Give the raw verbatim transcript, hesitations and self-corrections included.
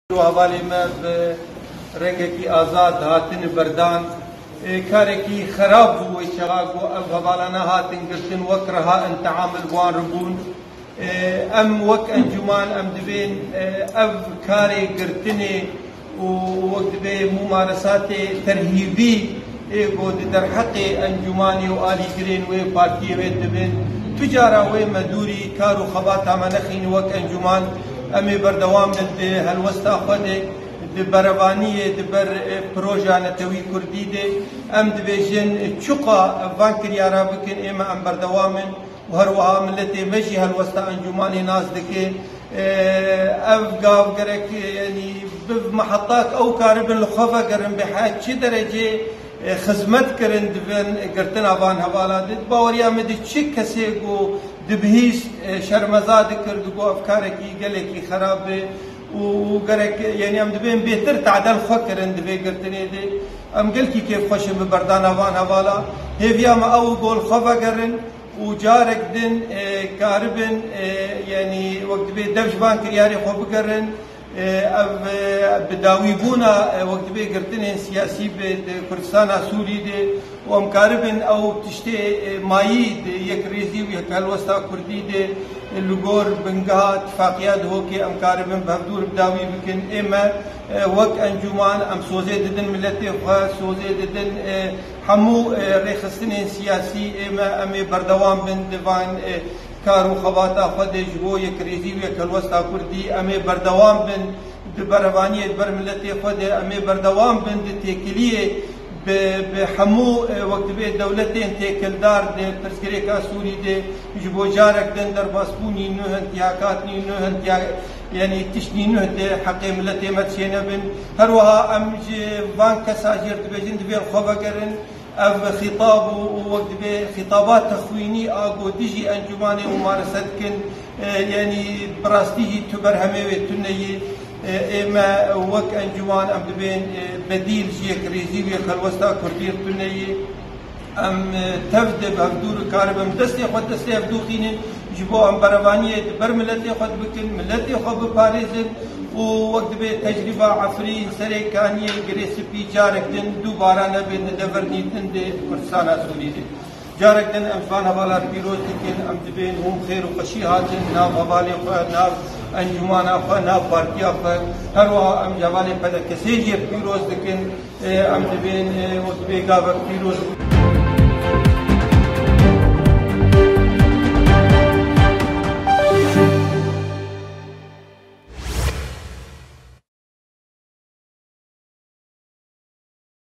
Hevalê me bi rengekî azad hatine berdan. Ê, karekî xerab bû wê çaxa ku ev hevalana hatin girtin, wek reha enteamil wan re bûn. Ê, em wek encûman em divên, ê, ev karê girtinê û wek divê mumaresatê terhîbî ê ku di derheqê encûmanê û alîgirên wê partiyê wê dibin, tu cara wê me dûrî kar û xebata me nexîne wek encûman, em ê berdewam bin di helwesta xwe de, di berevaniyê, di ber, e, proja netewî kurdî de. Em dibêjin, çiqa van kiryara bikin, ê me em berdewam in. Û her wiha miletê me jî helwesta encûmanê nas dike. Ev gav gerek, yanî, biv mehetak ew karibin li xwe vegerin, bi her çi derecê, e, xizmet kirin di vin girtina van hevala de. Baweriya min di çi kesê ku dibihîst, e, şermeza dikir, digot ev karekî gelekî xerab e û, û gerek, yanî, em dibên bêtir tadel xwe kirin di vê girtinê de. Em gelkî kêfxweş in bi berdana van hevala. Hêviya me ew e ku li xwe vegerin û carek din, e, karibin, e, yanî wek dibê dev ji van kiryarê xwe bigerin, e, ev, e, bi dawîbûna, e, wek dibê girtinên siyasî bi di Kurdistana Sûrî de û em karibin ew tiştê, e, mayî di yekrêzî û yekhelwesta Kurdî de, e, li gor bingeha tifaqiya Dihokê em karibin bi hevdûr bi dawî bikin. Ê me, e, wek encûman em sozê didin miletê xwe, sozê didin, e, hemû, e, rêxistinên siyasî ê me, em ê berdewam bin di van, e, kar û xebata xwe de ji bo yekrêzî û yekhelwesta Kurdî. Em ê berdewam bin di berevaniyê di ber miletê xwe de. Em ê berdewam bin di têkiliyê bi, bi hemû, e, wek dibê dewletên têkildar di pirsgirêka Sûrî de ji bo carek din derbasbûnî nû hin, tihakatnî nû hin, tiha-, yanî tiştnî nû hin tê heqê miletê me dişêne bin. Her wiha em ji van kesa jêr dibêjin, divê li xwe vegerin. Ev xîtab û, û wek dibê xîtaba texwînî a ku dijî encûmanê mumarese dikin, e, yanî bi rastî jî tu berhemê wê tune yî. E, ê me wek encûman em dibên, e, bedîl ji yekrêzî û yekhelwesta Kurdî tune yî. Em, e, tev de bi hevdû re karibin destê xwe destê hev dûxînin, ji bo em berevaniyê di ber miletê xwe dibikin, miletê xwe biparêzin û wek dibê tecrîba Efrîn, Serêkaniyê, Girê Spî carek din dubara nebe di devirên din de Kurdistana Sûrî de. Carek din em ji van hevalan pîroz dikin, em dibên hûn xêr û xweşî hatin nav hevalê xwe, nav encûmana xwe, nav partiya xwe. Her wiha em ji hevalê P D K S'ê jî pîroz dikin, e, em dibên, e, wek dibê gavek pîroz.